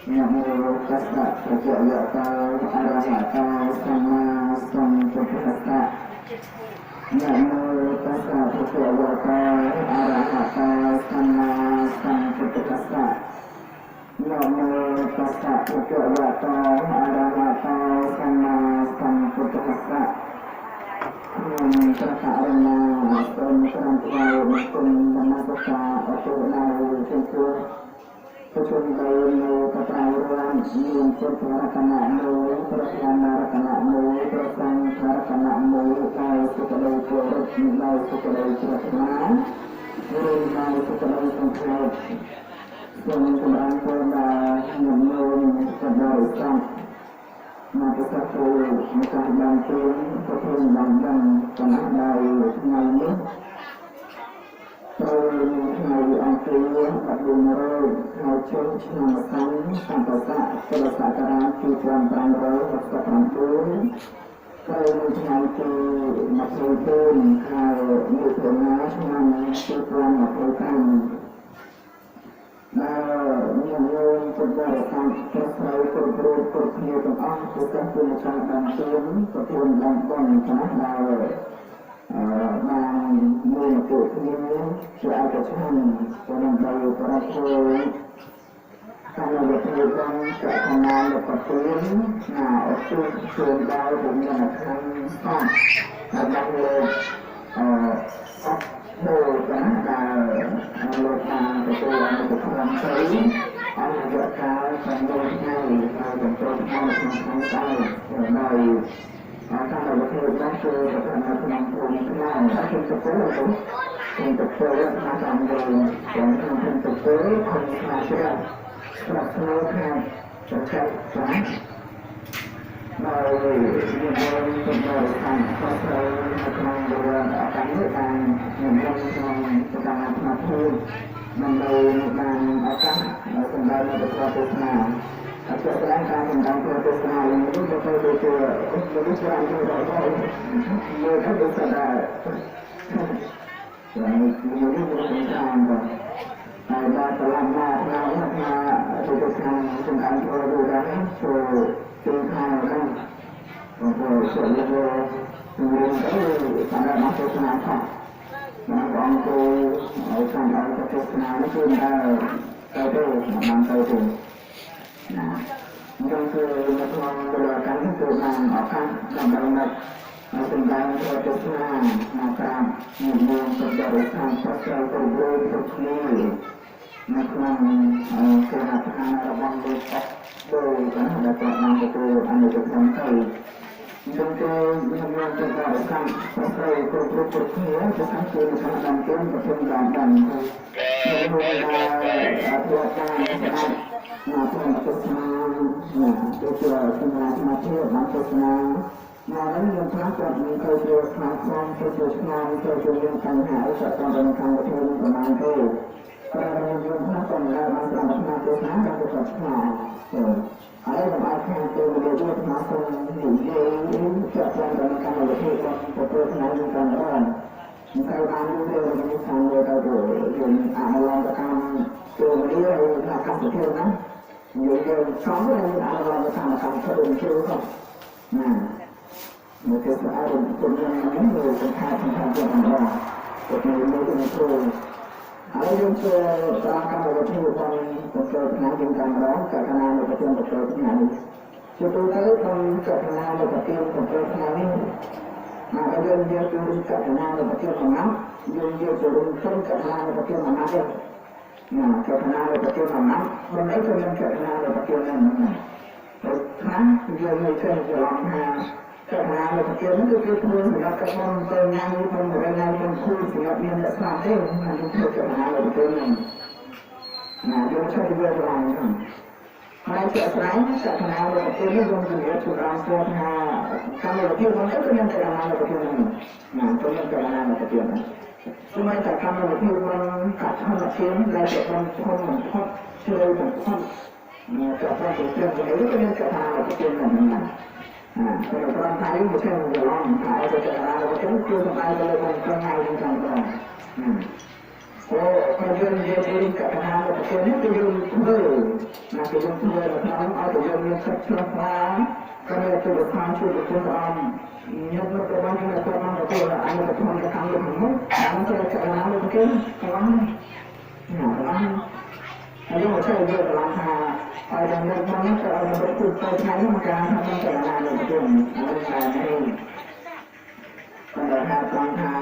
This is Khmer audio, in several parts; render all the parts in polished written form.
นะโมตัสสะภะคะวะโตอะระหะโตสัมมาสัมพุทธัสสะนะโมตัสสะภะคะวะโตอะระหะโตสัมมาสัมพุทธัสสะนะโมตัสสะภะคะวะโตอะระหะโตสัมมาสัมพุทธัสสะ ខ្ញុំព្រះករុណាសូមក្រាបថ្វាយបង្គំនមស្ការអពុណៅចំពោះប្រជុំបីនៅកត្រៃរានមានពុទ្ធរតនៈមួយព្រះធម្មរតនៈមួយព្រះសង្ឃរតនៈមួយដោយសេចក្តីគោរពដោយសេចក្តីប្រាថ្នាឬដោយសេចក្តីសង្ឃេបសូមចម្រើនពរដល់ញាតិញោមសប្បុរស័ធ មកប្រសាគ្រូម្ចាស់បានទៀនប្រធានបានដឹងចំណាស់ដោយថ្ងៃនេះត្រូវថ្ងៃអង្គារ14រោចហើយជុំឆ្នាំស័ង្កសម្បស័កពុរសករាជ2569ត្រូវថ្ងៃទី24ខែមិថុនាឆ្នាំ2025ដែលមានញោមពុទ្ធបរិស័ទប្រុសស្រីគ្រប់រូបគ្រប់គ្នាទាំងអស់ពិសេសគឺម្ចាស់បានទៀនប្រធានបានបុណ្យចំណាស់ដែលបានមួយពួកគ្នាជាឯកច្ឆន្ទដើម្បីប្រធ្វើកម្មវិធីបុណ្យកថាលោកប្រទានណាឧទ្ទិសជូនដល់វិញ្ញាណក្ខន្ធសត្វរបស់លោកអអត់ដូចណាដែលលោកបានទទួលអនុគ្រោះស្រីអនុវត្តកាល9ថ្ងៃហើយបញ្ចូលក្នុងក្នុងថ្ងៃស្អែកដោយកម្មវិធីនេះគឺប្រធានក្នុងភូមិខ្មែរហើយខ្ញុំទៅទៅខ្ញុំទៅទៅមកតាមវិញខ្ញុំខ្ញុំទៅទៅខ្ញុំខ្លាចច្រើនស្រាប់ស្នូខាងចុចចាដោយមានសម្បត្តិខាងខុសត្រូវនៅក្នុងបរិវេណអកម្មនេះបាននិមន្តក្នុងសកម្មភាពភូមិដើម្បីបានឱកាសសម្ដែងនៅព្រះទេសនាអត់ស្ដែងការសម្ដែងព្រះទេសនានេះទៅទៅដូចជាដូចជាច្រើនទៅដល់មើលទៅដូចថាយ៉ាងនេះនេះមិនតាមបាទហើយដល់ត្រឡប់មកថ្ងៃថាទៅទៅខាងសម្ដែងព្រះដូចដែរចូលទីខាងហ្នឹងបងប្អូនសូមលើករឿងទៅសម្រាប់មកទេសនាថាបងគ្រូឲ្យខាងឲ្យទេសនានេះគឺដើរទៅទៅបានទៅទៅណាអញ្ចឹងគឺនៅក្នុងរកម្មនេះគឺបានឱកាសដើម្បីមកសម្ដែងព្រះទេសនាមកក្រាបនិមន្តពុទ្ធបរិស័ទប្រសិទ្ធគ្រប់រូបគ្រប់គ្នានៅក្នុងគេហដ្ឋានរបស់លោកអត់ដោយណាដែលគាត់បានទទួលអនុគ្រោះទៅអញ្ចឹងគឺខ្ញុំមានចិត្តបរិស័ទប្រសិទ្ធគ្រប់រូបគ្រប់គ្នាទៅខាងគឺក្នុងបានទៀនប្រធានបានដឹងទៅនៅដែលធ្លាប់បានស្ដាប់មកក្នុងទេសនាណាដូចជាសម្រាប់សមាធិបានទេសនាមកហ្នឹងខ្ញុំខ្លះគាត់មានទៅជាស្មារតីទៅជាឆ្ងាយទៅជាមានបញ្ហាអីគាត់ទៅនៅខាងប្រធានប្រហែលទេតែខ្ញុំខ្លះគាត់មិនដែលបានស្ដាប់អាទេសនាដល់គាត់ឆ្ងាយទៅហើយខ្ញុំអាចខាងទៅនិយាយថាសូមនិយាយពាក់ព័ន្ធទៅនឹងកម្មវិធីរបស់ប្រទេសថ្ងៃនេះតាមរងមិនត្រូវបានរឿងនេះខាងទៅទៅយើងអនុលោមទៅតាមពេលវេលាហើយថាកម្មវិធីហ្នឹងនិយាយយើងចង់ទៅអនុលោមទៅតាមកម្មវិធីជួយគាត់ណាមកទៅស្អាតគុណនឹងមើលសំខាន់សំខាន់ជាងដល់គាត់នៅមើលទៅគ្រូហើយយើងធ្វើតាមកម្មវិធីរបស់ប្រទេសថ្ងៃយើងតាមរងកណ្ណានៅប្រទេសប្រទេសថ្ងៃនេះជាទូទៅក្នុងកណ្ណានៅប្រទេសប្រទេសថ្ងៃនេះមកយើងយកទៅកណ្ណានៅប្រទេសមួយណាយើងយកទៅរុំទុំកណ្ណានៅប្រទេសមួយណាទេណាកណ្ណានៅប្រទេសមួយណាមិនអីក៏មានកណ្ណានៅប្រទេសហ្នឹងណាហើយខ្លះយើងនៅចេះច្រឡំថាកណ្ណានៅប្រទេសហ្នឹងគឺគេធ្វើសម្រាប់កណ្ណាទៅញ៉ាំទៅរ៉ៃទៅគូសម្រាប់មានអ្នកស្លាប់ទេហ្នឹងគឺធ្វើកណ្ណានៅប្រទេសហ្នឹងណាយើងចេះយកច្រឡំហ្នឹងហើយជាក់ស្ដែងកណ្ណានៅប្រទេសនេះយើងជំរាបជូនដល់ស្គាល់ថាកម្មវិធីរបស់នេះគឺមានកណ្ណានៅប្រទេសហ្នឹងណាគឺមានកណ្ណានៅប្រទេសហ្នឹងសម័យតែកម្មវិធីរបស់កាត់ធម្មជាតិដែលជាបំធំបំផុតជ្រៅបំផុតមកប្រទេសនេះគឺមានកណ្ណានៅប្រទេសហ្នឹងណា តែត្រង់ថានេះមិនចឹងច្រឡំថាឲ្យទៅចរាទៅចឹងគឺសំដៅទៅលើក្នុងថ្ងៃនេះតែម្ដងអូបើយើងនិយាយពីកថារបស់ប្រទេសនេះគឺយើងធ្វើណាគឺយើងធ្វើនៅក្នុងឲ្យតែយើងមានចិត្តជ្រះថ្លាក៏មានជួយប្រខាងជួយប្រគុណព្រះអង្គញាតិមិត្តរបស់យើងទៅបានទៅអនុប្រធមកម្មលោកនោះតាមទៅចរាលោកគេទាំងអស់ណាទាំងអស់ហើយយើងមកជួយយកកន្លងថាឲ្យដល់នៅក្នុងនេះទៅឲ្យដល់ទៅទៅថ្ងៃនេះមកការថាចរាលោកគេអានេះតែនេះតែថាត្រង់ថា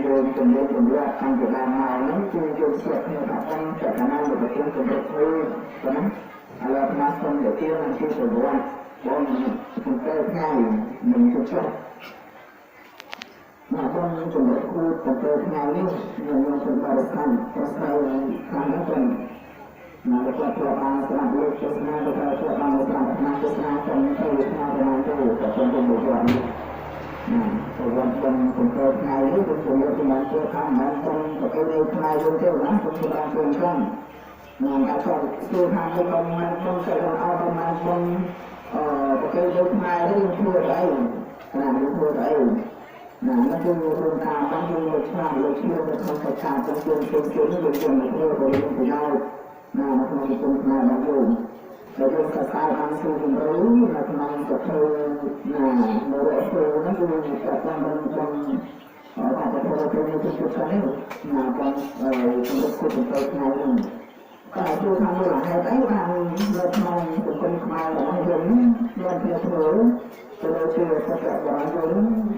យើងជំនួយជំរឿតាំងពីដើមមកហ្នឹងគឺយើងស្គាល់គ្នាថាបងចរាលោកគេកម្រិតធ្វើប៉ុណ្ណាឥឡូវអាសូមទៅទៀតនឹងជាប្រវត្តិបងខ្ញុំទៅថ្ងៃនឹងជិះមកបងជំរឿគូទៅថ្ងៃនេះខ្ញុំនឹងសម្បត្តិខាងប្រស័យខាងនោះទៅមកគាត់ធ្លាប់បានស្ដាប់លោកទេសនាទៅធ្លាប់បានស្ដាប់អាទេសនាទៅទៅស្នាទៅទៅក៏ខ្ញុំទៅបួសនេះណាប្រវត្តិបងខ្ញុំទៅថ្ងៃនេះគឺខ្ញុំយកចំណងធ្វើខាងមិនបងប្រកេនៅថ្ងៃយើងទេណាខ្ញុំធ្វើបានធ្វើចឹងណាតែគាត់ធ្វើខាងបងមិនបងទៅអត់បងមិនបងអឺប្រកេនៅថ្ងៃនេះធ្វើអីណាធ្វើអីណានោះគឺរឿងការបានយើងលោកឆ្លាតលោកឈ្មោះនៅក្នុងកិច្ចការទាំងជុំជុំជុំនេះយើងយើងធ្វើទៅមានប្រយោជន៍ណានៅក្នុងសង្គមខ្មែររបស់យើងដែលយើងសរសើរបានស៊ូជំរឿនៅក្នុងសភៅណានៅរកធ្វើហ្នឹងគឺតែតាមបងបងថាទៅធ្វើទៅនេះគឺគឺនេះណាបងជំរុញគុណទៅថ្ងៃហ្នឹងតែជួយខាងមូលហេតុអីបាននៅក្នុងសង្គមខ្មែររបស់យើងនេះមានគ្នាធ្វើទៅជាសត្វបរិយាយ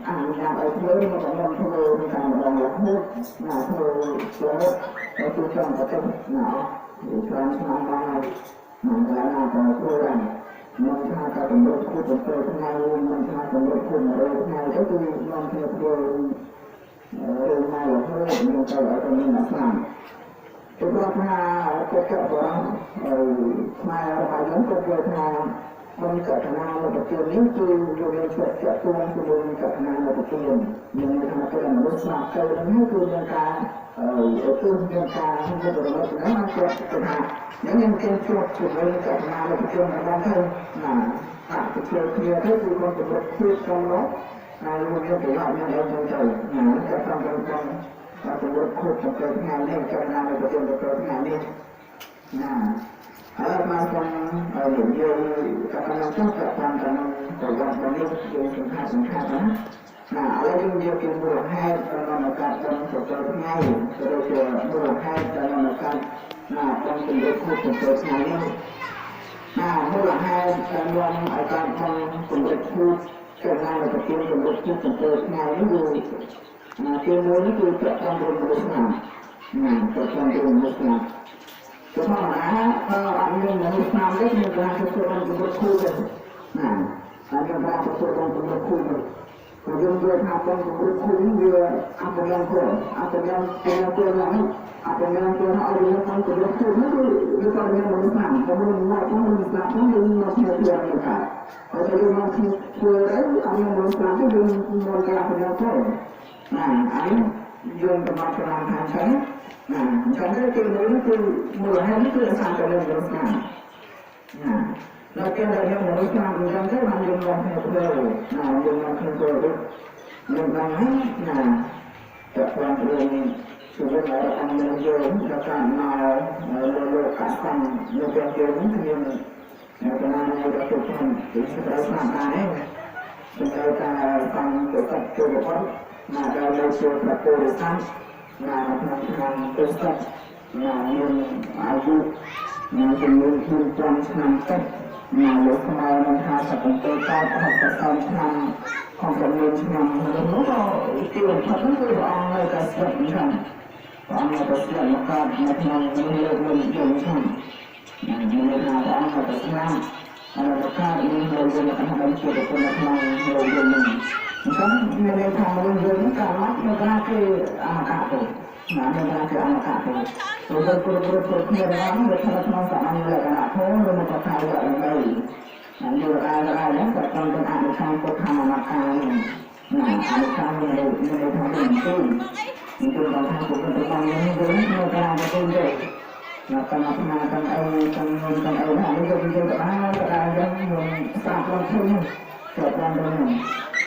អនុញ្ញាតឲ្យធ្វើមកខ្ញុំធ្វើតាមម្ដងរហូតណាធ្វើរហូតទៅជួយចង់ទៅណាច្រើនឆ្នាំបានហើយណាណាក៏ធ្វើដែរមិនថាតែកម្រិតគូទៅថ្ងៃមិនថាកម្រិតគូ100ថ្ងៃទៅគឺខ្ញុំធ្វើធ្វើរឿងមករហូតខ្ញុំទៅឲ្យទៅមានអាសាទៅប្រាប់ថាគាត់ចបរោះខ្មែររបស់យើងគាត់យល់ថាបងកតនាមកប្រទាននេះគឺយកមានជាប់ជាប់ទួងជាមួយនឹងកតនាមកប្រទានមានថាទៅមនុស្សស្លាប់ទៅហ្នឹងគឺមានការគឺមានការមុខរត់ហ្នឹងគាត់ទៅថានឹងគេជួបជាមួយនឹងកតនាមកប្រទានរបស់ទៅណាអាទៅជួយគ្នាទៅគឺគាត់ទៅធ្វើក្នុងនោះហើយមានប្រយោជន៍មានអីទៅទៅណាតែតាមតាមតាមទៅរត់ខូចទៅថ្ងៃនេះកតនាមកប្រទានទៅថ្ងៃនេះណាហើយមកខ្ញុំនិយាយកថាខ្ញុំចង់តាមតាមប្រវត្តិនេះយើងសំខាន់សំខាន់ណាណាឥឡូវយើងនិយាយពីមូលហេតុក្នុងការដឹងទៅថ្ងៃទៅជាមូលហេតុក្នុងការណាបងជំរឿខូចទៅថ្ងៃនេះណាមូលហេតុដែលនាំឲ្យការបងជំរឿខូចទៅណាទៅជាជំរឿខូចទៅថ្ងៃនេះគឺណាទីមួយនេះគឺប្រកបដោយមនុស្សណាណាប្រកបដោយមនុស្សណាទៅធម្មតាបើអត់មានមនុស្សស្នាមទេមានការទទួលបានជំរឿខូចទេណាតែមានការទទួលបានជំរឿខូចទេព្រោះយើងយល់ថាបងជំរឿខូចនេះវាអបមង្គលអបមង្គលទៅឡើងអបមង្គលឲ្យយើងបានជំរឿខូចនេះគឺវាក៏មានមនុស្សស្នាមតែមនុស្សមកមនុស្សស្នាមយើងមកធ្វើធ្វើនេះค่ะតែយើងមកធ្វើអីអត់មានមនុស្សស្នាមទេយើងមកការអបមង្គលណាអានេះយើងកំណត់ប្រាំថាចឹងណាចឹងទៅទីមួយនេះគឺមូលហេតុនេះគឺអាសាទៅលើមនុស្សស្នាមណាដល់ពេលដែលយើងមនុស្សស្នាមអញ្ចឹងទៅបានយើងមកគ្នាធ្វើណាយើងមកគ្នាធ្វើទៅយើងបានហើយណាតែความរឿងជីវិតរបស់អង្គយើងដល់ការមកលើលោកអាសានៅពេលយើងនេះគឺមាននៅកណ្ដាលនៃប្រទេសខ្ញុំគឺត្រូវស្នាមដែរសម្រាប់ការតាំងទៅកាត់ចូលរបស់ណាដល់នៅជាប្រពុរិស័ទណាក្នុងឆ្នាំពុទ្ធណាមានអាយុណាចំនួន4ឆ្នាំទៅណាលោកខ្មែរនឹង57ត63ឆ្នាំ69ឆ្នាំនោះក៏ទីបំផុតនោះគឺព្រះអង្គនៅតែស្ថិតអញ្ចឹងព្រះអង្គនៅតែស្ថិតមកកើតនៅក្នុងមនុស្សលោកមួយយើងឆ្នាំណាមានថាព្រះអង្គនៅតែស្លាប់ហើយមកកើតមានលោកយើងនៅក្នុងជាប្រពន្ធនៅក្នុងលោកយើងនេះអញ្ចឹងមានន័យថាមនុស្សយើងកាលមកនៅថាគឺអមតៈទៅណាមានថាគឺអមតៈទៅព្រោះទៅគ្រប់គ្រប់គ្រប់គ្នារបស់វាស្ថិតក្នុងសម័យលក្ខណៈធម៌ឬមកថាលក្ខណៈបីណាយកអារ៉ាហ្នឹងក៏តាមទៅអនុឆានពុទ្ធធម្មកាយណាអនុឆាននៅនៅថានេះគឺគឺដល់ថាពុទ្ធរបស់នេះគឺនៅតាមទៅទេណាតាមអាតាមអីតាមងតាមអីណានេះគឺទៅបានទៅដល់យើងស្អាតឡើងឃើញ ជាប់បានទៅហ្នឹង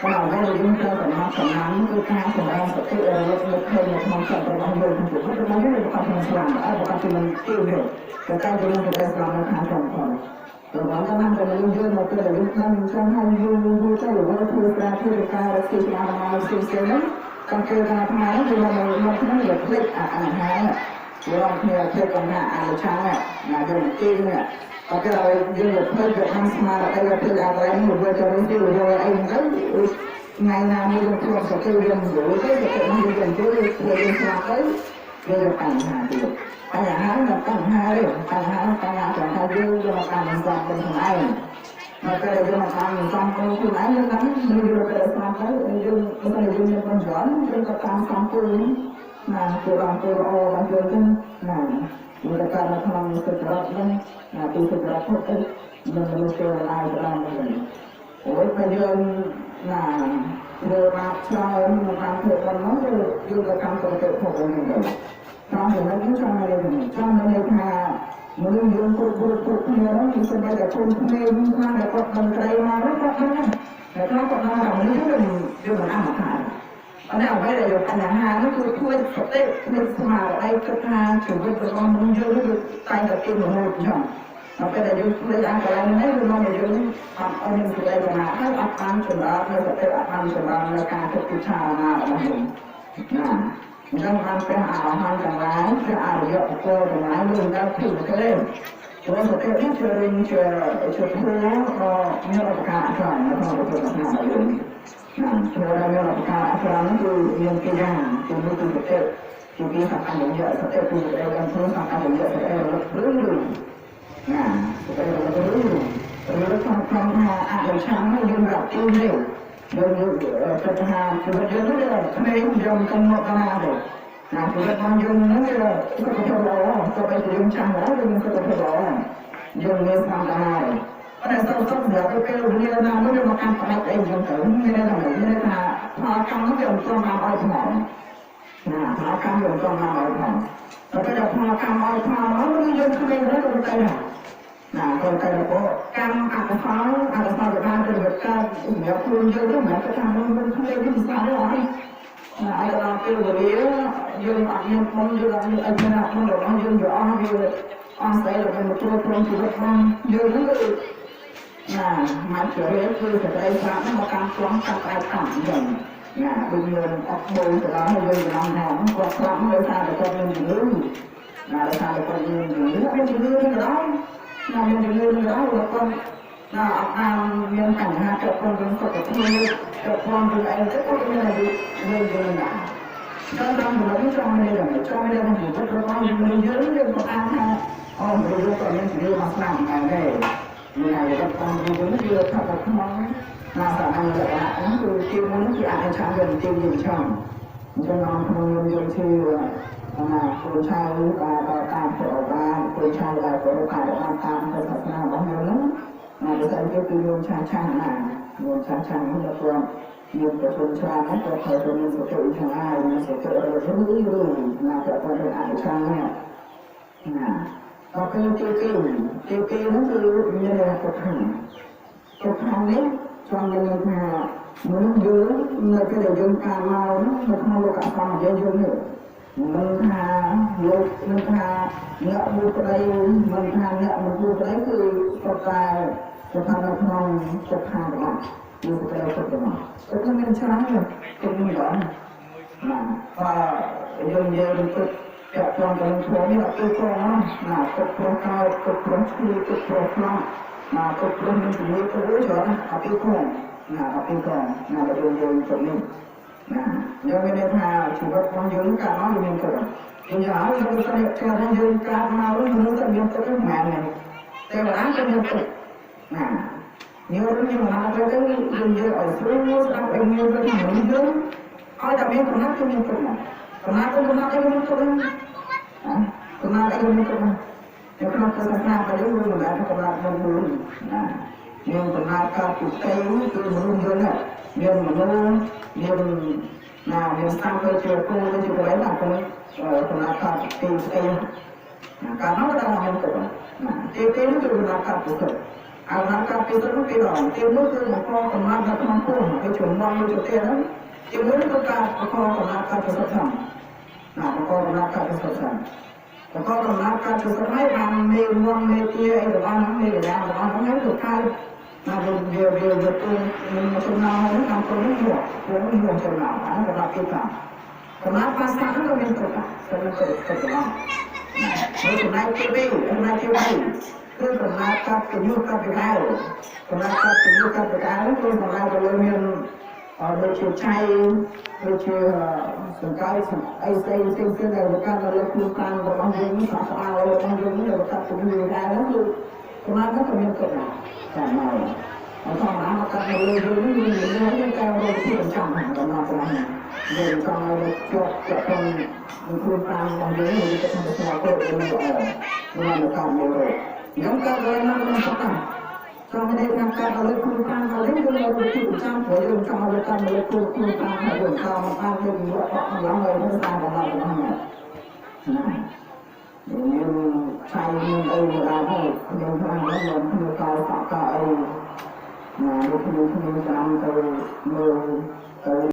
តែអ្វីដែលយើងត្រូវកំណត់កំណាំគឺការសម្រងសតិរលឹកនឹកឃើញនៅក្នុងចិត្តរបស់យើងក្នុងជីវិតរបស់យើងប្រកបនឹងស្លាប់អត់ប្រកបជាមិនទីទេតែតែយើងទៅស្លាប់នៅខាងក្នុងផងរបស់តាមតែយើងយើងមកពេលដែលយើងដឹងចង់ឲ្យយើងយូរទៅរវល់ធ្វើការធ្វើការរកស៊ីតាមមកផ្សេងផ្សេងហ្នឹងតាមពេលការថ្ងៃគឺមកមកក្នុងវាភ្លេចអាអាហារយើងគ្នាធ្វើកំណាអាលឆាំងណាយើងទីនេះអត់គេឲ្យយើងទៅភ្លេចទៅខាងស្មារតីទៅភ្លេចអាកន្លែងនេះវាទៅនេះទៅវាអីហ្នឹងទៅថ្ងៃណាមួយយើងធ្វើសតិយើងយល់ទៅសតិនេះយើងទៅធ្វើយើងស្លាប់ទៅវាបញ្ហាទៀតបញ្ហានឹងបញ្ហាទេបញ្ហាបញ្ហាត្រង់ថាយើងយកមកតាមសំខ្លួនឯងមកពេលយើងមកតាមសំខ្លួនឯងយើងហ្នឹងយើងយកទៅស្លាប់ទៅយើងបើយើងមានបញ្ហាយើងក៏តាមសំខ្លួនណាគឺអង្គទៅល្អរបស់យើងទៅណាវាទៅកើតនៅក្នុងសុចរិតហ្នឹងណាទីសុចរិតទៅនឹងមនុស្សចូលឡាយដល់ហ្នឹងអូយតែយើងណាធ្វើបាបច្រើនមកតាមធ្វើប៉ុណ្ណឹងគឺយើងក៏កម្មទៅទៅផងហ្នឹងទៅតាមចំណុចនេះចង់និយាយចង់និយាយថាមនុស្សយើងគ្រប់គ្រប់គ្រប់គ្នាហ្នឹងគឺសំបីតែគុំក្មេងខ្លះដែលគាត់មិនត្រីមកហ្នឹងគាត់ហ្នឹងតែខ្លះគាត់ថាមនុស្សហ្នឹងយើងមិនអមថាអត់អ្វីដែលយកបញ្ហានោះគឺធ្វើសតិធ្វើស្មារតីគិតថាជីវិតរបស់មនុស្សយើងគឺតែងតែទីរហូតចឹងដល់ពេលដែលយើងធ្វើអាកន្លែងនេះវាមកយើងអត់ឲ្យមានសេចក្តីប្រមាទហើយអត់បានចម្រើននៅសតិអត់បានចម្រើននៅការគិតពិចារណារបស់យើងណាអញ្ចឹងបានព្រះអរហន្តទាំងឡាយព្រះអរិយបុគ្គលទាំងឡាយយើងដល់ពីទេព្រោះសតិនេះជារឿងជាជាធម៌ដ៏មានឧបការច្រើននៅក្នុងពុទ្ធសាសនារបស់យើងណាធម៌ដែលមានឧបការច្រើនគឺមានពីរយ៉ាងទីមួយគឺសតិទីពីរសកម្មញ្ញៈសតិគឺសេចក្តីដឹងខ្លួនសកម្មញ្ញៈសេចក្តីរលឹករឿងណាសេចក្តីរលឹករឿងរលឹកក្នុងក្នុងថាអរិយឆាំនេះយើងរាប់ទីនេះយើងយកគិតថាជីវិតយើងនេះក្មេងយើងកុំមកណាទេណាជីវិតរបស់យើងនេះសុខភាពល្អទៅបីយើងចាំហើយយើងសុខភាពល្អយើងមានស្មានដែរតែសុខសុខសម្រាប់ពេលវេលាណាមួយយើងមកកាន់ផ្នែកអីយើងទៅមានន័យថាមានន័យថាផលកម្មនោះវាមិនត្រង់តាមឲ្យផងណាផលកម្មវាមិនត្រង់តាមឲ្យផងតែពេលផលកម្មឲ្យផលមកយើងក្មេងទៅទៅណាណាគាត់តែบอกកម្មអកុសលអកុសលបានទៅកើតសម្រាប់ខ្លួនយើងទៅមិនមែនថាមិនក្មេងមិនស្អាតទេអត់ណាឲ្យដល់ពេលវេលាយើងអត់មានមុនយើងអត់មានអីណាមុនរបស់យើងវាអស់វាអស់ស្អីរបស់មកត្រួតត្រងជីវិតរបស់យើងហ្នឹងគឺណាមកជារឿងគឺសេចក្តីស្រាប់ហ្នឹងមកកម្មខ្លងកាត់ឯកម្មអញ្ចឹងណាដូចយើងអត់បូទៅដល់ហើយយើងច្រឡំថាគាត់ស្លាប់ដោយសារតែគាត់មានជំងឺណាដោយសារតែគាត់មានជំងឺអត់មានជំងឺទេក៏ដោយណាមានជំងឺនេះហើយគាត់ណាអត់បានមានបញ្ហាពាក់ព័ន្ធនឹងសុខភាពពាក់ព័ន្ធនឹងអីទៅគាត់មានអាយុយើងយើងណាចង់តាមចំណុចនេះចង់មានចង់មានជីវិតរបស់យើងយើងយើងក៏អានថាអូមនុស្សក៏មានជំងឺមកស្នាមដែរទេមានអាយុតាមយើងនេះវាថាទៅក្នុងណាសាមញ្ញលក្ខណៈហ្នឹងគឺទីមួយគឺអាចឆាំយើងទីយើងឆាំអញ្ចឹងក្នុងយើងជាណាកូនឆៅបាទតាមព្រះបាទកូនឆៅដែលប្រកាសបានតាមពុទ្ធសាសនារបស់យើងហ្នឹងណាដូចតែគឺយើងឆាឆាណាយើងឆាឆាហ្នឹងគាត់មានប្រជុំច្រើនហ្នឹងគាត់ត្រូវទៅមានសតិឆាមានសតិរលឹករឿងណាគាត់ទៅអរិឆាណាណាដល់ពេលទីពីរទីពីរហ្នឹងគឺមានទុក្ខទុក្ខនេះចង់និយាយថាមនុស្សយើងនៅពេលដែលយើងកើតមកនៅក្នុងលោកអសមយើងយើងនេះមិនថាលោកមិនថាអ្នកមួយប្តីមិនថាអ្នកមួយប្តីគឺសុទ្ធតែស្ថិតនៅក្នុងសុខារបស់គឺទៅសុខរបស់តែខ្ញុំមានច្រើនខ្ញុំមានច្រើនណាបើយើងនិយាយទៅពាក់ព័ន្ធទៅនឹងធម៌នេះអត់ទៅក្រណាទុកព្រោះកោទុកព្រោះឈឺទុកព្រោះខ្លាំងណាទុកព្រោះមានជំងឺទៅច្រើនអត់ទៅក្រណាអត់ទៅក្រណាបើយើងយើងទៅនេះណាយើងមានន័យថាជីវិតរបស់យើងកើតមកមានទុក្ខយើងហើយយើងស្នេហ៍ថាយើងកើតមកមនុស្សតែមានទុក្ខហ្នឹងមិនមែនទេតែបានក៏មានទុក្ខណាញោមខ្ញុំមកទៅយើងនិយាយឲ្យស្រួលស្ដាប់ឲ្យញោមទៅមនុស្សយើងឲ្យតែមានកំណត់គឺមានទុក្ខកំណត់កំណត់អីមានទុក្ខណាកំណត់អីមានទុក្ខនៅក្នុងសាសនាក៏យើងមិនដែលកំណត់មិនមួយណាមានកំណត់កើតពីផ្ទៃគឺមនុស្សយើងមានមនុស្សមានណាមានស្តាំទៅជាគូទៅជាកន្លែងណាកំណត់កើតពីស្អីណាកាលនោះដល់មានទុក្ខណាទីទីនោះគឺកំណត់កើតពីទុក្ខ អាកំណាត់កាត់ពីសុទ្ធនោះពីរដងទីមួយគឺបង្កកំណាត់នៅក្នុងពោះវាជំនន់មួយទៅទៀតហ្នឹងទីមួយគឺការបង្កកំណាត់កាត់ពីសុទ្ធហ្នឹងណាបង្កកំណាត់កាត់ពីសុទ្ធហ្នឹងបង្កកំណាត់កាត់ពីសុទ្ធហើយបានមេងំមេទាអីរបស់ហ្នឹងមេយ៉ាងរបស់ហ្នឹងគឺកើតណាវាវាវាវាទៅនឹងចំណោហ្នឹងតាមទៅនេះហួរនេះហួរចំណោអាហ្នឹងកំណាត់ទី5កំណាត់ភាសាហ្នឹងក៏មានទុកដែរទៅទៅទៅទៅណាហើយចំណែកទី2ចំណែកទី3គឺកំណាត់កាត់ពីយុកាត់ពីកៅកំណាត់កាត់ពីយុកាត់ពីកៅគឺកំណាត់ទៅលើមានដូចជាឆៃដូចជាសង្កែអីផ្សេងផ្សេងផ្សេងដែលកាត់នៅលើខ្លួនតាមរបស់យើងនេះស្អាតរបស់យើងនេះដែលកាត់ពីយុកៅហ្នឹងគឺកំណាត់ហ្នឹងក៏មានទុកដែរតែមកអត់ធម្មតាមកកាត់នៅលើយើងនេះមានរឿងកែរកទីចាំកំណាត់របស់ហ្នឹងយើងចង់ឲ្យជាប់ជាប់ក្នុងខ្លួនតាមរបស់យើងវាទៅក្នុងស្មារតីរបស់យើងល្អមិនមកកាត់មួយរោគខ្ញុំកាត់ឡើយមកក្នុងសុខណាចង់និយាយថាកាត់ឲ្យខ្លួនតាមហើយយើងរកទីចាំព្រោះយើងចង់ឲ្យកាត់លើខ្លួនខ្លួនតាមហើយយើងតាមតាមយើងរកអត់ឡើងហើយនឹងតាមរបស់របស់ហ្នឹងណាមានឆៃមានអីមកដល់ហើយខ្ញុំខ្លាំងណាស់ខ្ញុំខ្ញុំកោសក់កោអីណាខ្ញុំខ្ញុំចាំទៅមើលទៅ។